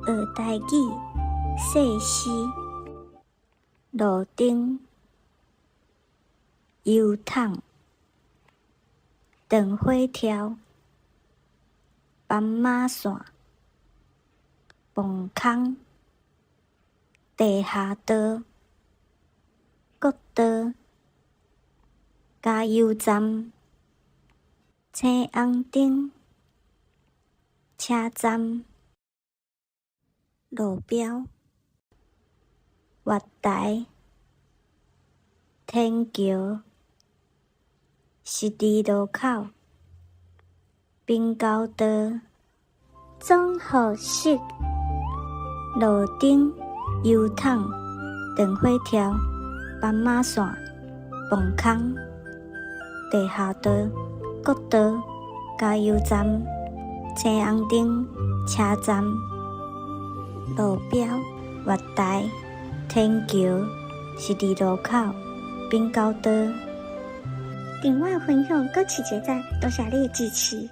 學台語，細絲，路燈，油桶，斷火柱，斑馬線，磅空，地下道，國道，加油站，青紅燈，車站，路標，月台，天橋，十字路口，平交道，總和式，路燈，油桶，斷火柱，斑馬線，磅空，地下道，國道，加油站，青紅燈，車站，路標，月台，天橋，十字路口，平交道。另外分享閣揤一个讚，多謝你的支持。